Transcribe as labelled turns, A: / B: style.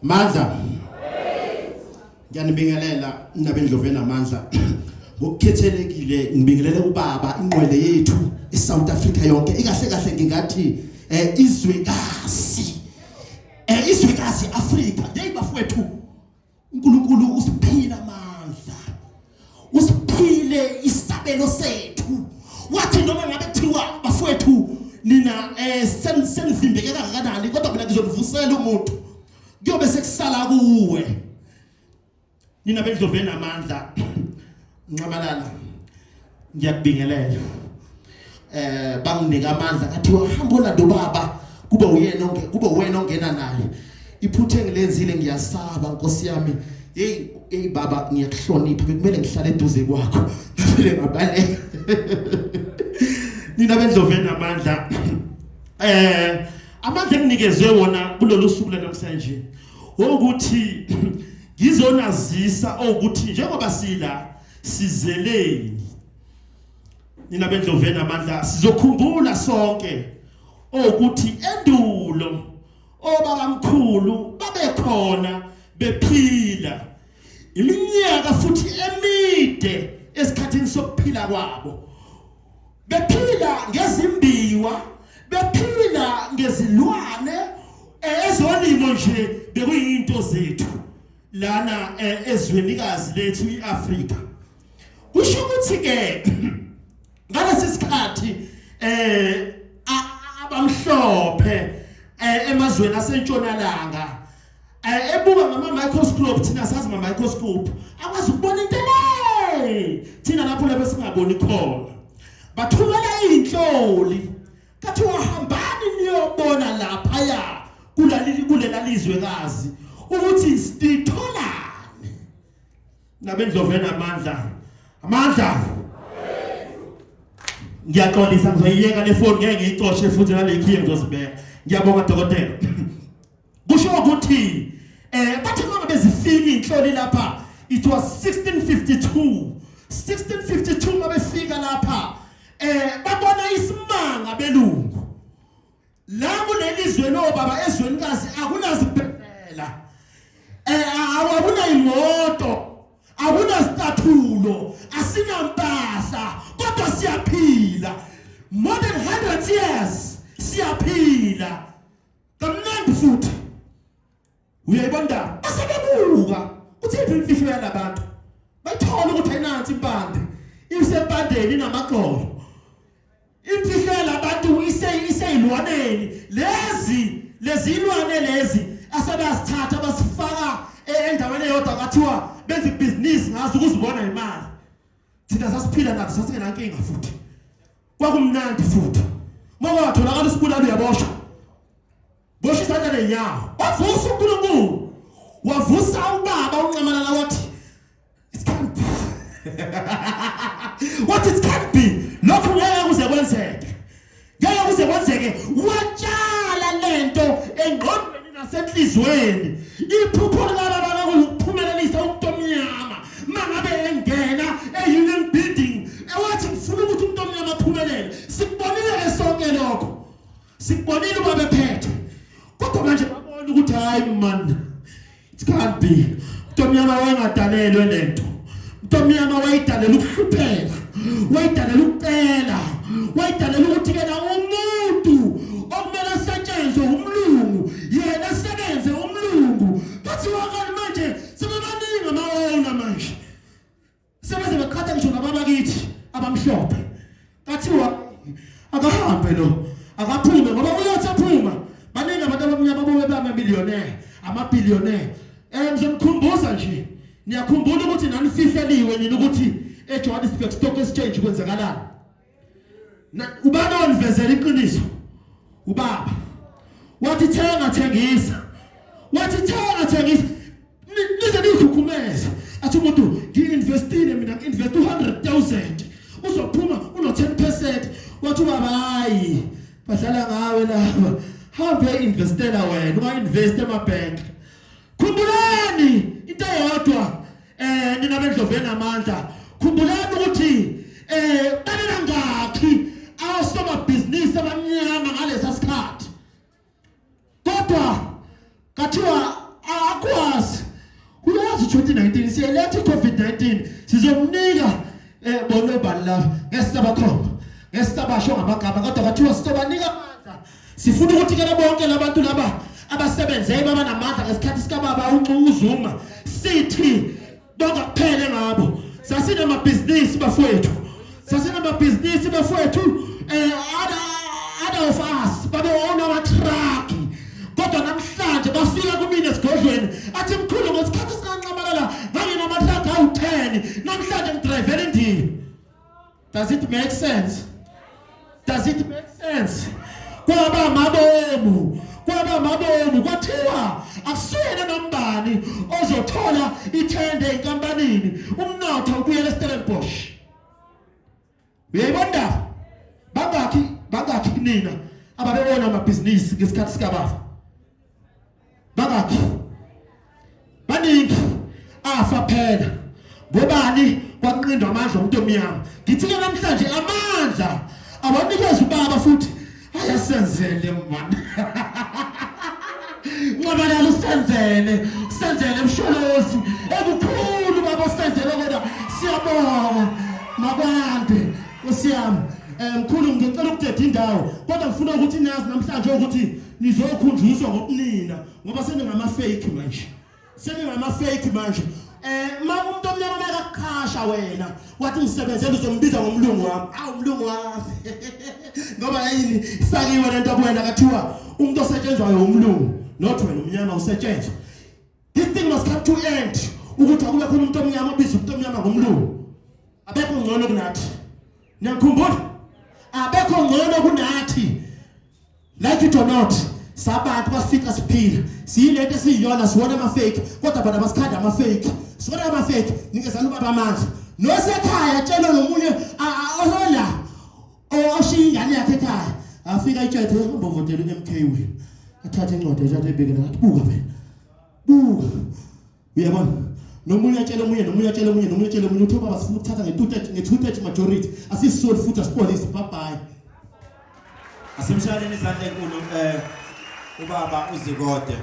A: Mandla. Ngiyanibingelela nabendlovu enamandla. Ngokukhethelekile ngibingelele ubaba ingqwele yethu iSouth Africa yonke. Ikahle kahle ngingathi izwekazi. Izwekazi Africa. Hey bafowethu uNkulunkulu usiphile amandla. Usiphile isabelo sethu. Wathi noma ngabe kuthiwa bafowethu nina senivimbeke kangakanani kodwa mina ngizonivusela umuntu. Kuyobe sekusala kuwe. Nina bendlovu enamandla Nxamalala ngiyakubingelela. Banginika amandla kathiwa hamba olanda ubaba kube uyena kube wena ongena naye. Iphutha engilenzile ngiyasaba Nkosi yami. Hey hey baba ngiyakuhlonipha bekumele ngihlale eduze kwakho. Ngavele ngabaleka. Nina bendlovu enamandla amandla enginikezwe wona kulolu suku lanamhlanje ukuthi ngizonazisa ukuthi njengoba sila sizeleni nina bendlovu enamandla sizokhumbula sonke ukuthi endulo obabamkhulu babekhona bephila iminyaka futhi emide esikhathini sokuphila kwabo bephila ngezimbiwa bephila ngezilwane ezolimo nje bekuyinto zethu lana ezwenikazi lethu iAfrika. Kusho ukuthi ke ngalesi sikhathi abamhlophe emazweni asentshonalanga ebuka ngama microscope, thina sazi ma microscope akwazi ukubona into le thina lapho lapho singaboni khona. Bathumela izinhloli kathiwa hambani niyobona laphaya kulaleli kulela lizwekazi ukuthi sitholani nabendlovu enamandla amandla. Ngiyaxolisa ngizoyiyeka le phone ngeke ngiyicoshe futhi nale khiye ngizozibeka. Ngiyabonga dokotela. Kusho ukuthi bathi uma bezifika inhloli lapha it was 1652 1652 mabefika lapha babona isimanga belungu la kulelizwe lo baba ezwenikazi akunazibhedlela akunayimoto akunasicathulo asinampahla kodwa siyaphila more than 100 years siyaphila kamnandi futhi. Uyayibona asebebuka uthi iphi imfihlo yalabantu bayithola ukuthi ayinansi impande isempandeni inamagxolo imfihlo yalabantu iseyilwaneni lezi lezilwane lezi asebazithatha basifaka endaweni eyodwa kwathiwa benza ibhizinisi ngazo ukuzibona imali. Thina sasiphila nazo sasingenankinga futhi kwakumnandi futhi uma kwatholakala isibulali uyaboshwa bosha isandla nenyawo. Wavusa uNkulunkulu wavusa ubaba uNxamalala wathi it can't be what it can't be lokhu ngeke kuze kwenzeke ngeke kuze kwenzeke. Watshala lento engqondweni nasenhlizweni. Iphupho likababa kakuphumelelisa umuntu omnyama mangabe engena e-Union Building ewathi ngifuna ukuthi umuntu omnyama aphumelele. Sikubonile ke sonke lokho, sikubonile uba bephethe, kodwa manje babona ukuthi hayi man it can't be. Umuntu omnyama wayengadalelwe lento. Umuntu omnyama wayedalela ukuhlupheka, wayedalela ukucela, wayedalela ukuthi kena umuntu okumele asetshenzwe umlungu yena asebenze umlungu. Bathiwa kanti manje sebebaningi ama-owner manje sebeze beqhatha ngisho nababakithi abamhlophe. Kathiwa akahambe lo akaphume ngoba uyothi aphuma baningi abantu abamnyama bobe bama-millionaire ama-billionaire. Ngizonikhumbuza nje, niyakhumbula ukuthi nanifihleliwe nini ukuthi eJohannesburg Stock Exchange kwenzakalani? Ubani onivezela iqiniso? Ubaba wathi thenga thengisa, wathi thenga thengisa nize niyikhukhumeze. Athi umuntu ngi-investile mina ngi-invest 200,000 uzophuma uno 10%. Wathi ubaba hayi badlala ngawe laba, hambe uyo-investela wena unga-invest emabhenki. Khumbulani into eyodwa nina bendlovu enamandla, khumbulani ukuthi babengakhi osomabhizinisi abamnyama ngalesa sikhathi, kodwa kathiwa 2019 siyeletha iCovid-19 sizomnika eh bonobani laba ngesisabakhomba ngesisabasho ngamagama kodwa kwathiwa sizobanika amandla sifuna ukuthi ke bonke labantu laba abasebenze baba namandla ngesikhathi sikababa uZuma sithi bonke kuphele ngabo sasinamabhizinisi bafowethu sasinamabhizinisi bafowethu eh other other of us babe owna ama-truck kodwa namhlanje bafika kumina esigodlweni athi mkhulu ngesikhathi sikanxamalala nganginama-truck awu-10 namhlanje ngidrayivela indini Does it make sense? Does it make sense? Kwaba mabomu, kwaba mabomu kwathiwa akusuyena nombani ozothola ithende enkampanini umnotho ubuyele eStellenbosch. Uyayibona ndaba? Bangakhi bangakhi kunina ababewona amabhizinisi ngesikhathi sikababa? Bangakhi? Baningi afa phela. Ngobani kwanqindwa amandla omuntu omnyama. Ngithi ke namhlanje amandla awanikeza ubaba futhi ayasenzele man. Nxamalala usenzele, usenzele msholozi. Ekukhulu baba usenzele kodwa siyabonga. Makwande Nkosi yami. Eh mkhulu ngicela ukudeda indawo kodwa ngifuna ukuthi nazi namhlanje ukuthi nizokhunjuzwa ngobunina ngoba seningama fake manje seningama fake manje eh uma umuntu omnyama makakuqhasha wena wathi ngisebenzela uzombiza ngomlungu wami awu umlungu wami ngoba yini ifakiwe lento kuwena kathiwa umuntu osetshenzwayo umlungu not wena umnyama usetshenzwa this thing must come to end ukuthi akube khona umuntu omnyama obiza umuntu omnyama ngomlungu abekho ngcono kunathi niyangikhumbula abekho ngcono kunathi Like it or not, sabantu bafika siphila siyilento esiyiyona siwona ama-fake kodwa bona basikhanda ama-fake siwona ama-fake nikezana ubaba amandla nosekhaya tshela nomunye ola oshiya ingane yakhe ekhaya afika itshethe umbovotela u-MK wena athathe incwadi ethathe ebekela athi buka phela buka uyabona nomunye atshele omunye nomunye atshele omunye nomunye atshele omunye uthe baba sifuna ukuthatha nge-two-third majority asisisoli futhi asipolisi bye bye
B: Asimshayeleni izandla enkulu eh ubaba uZikode.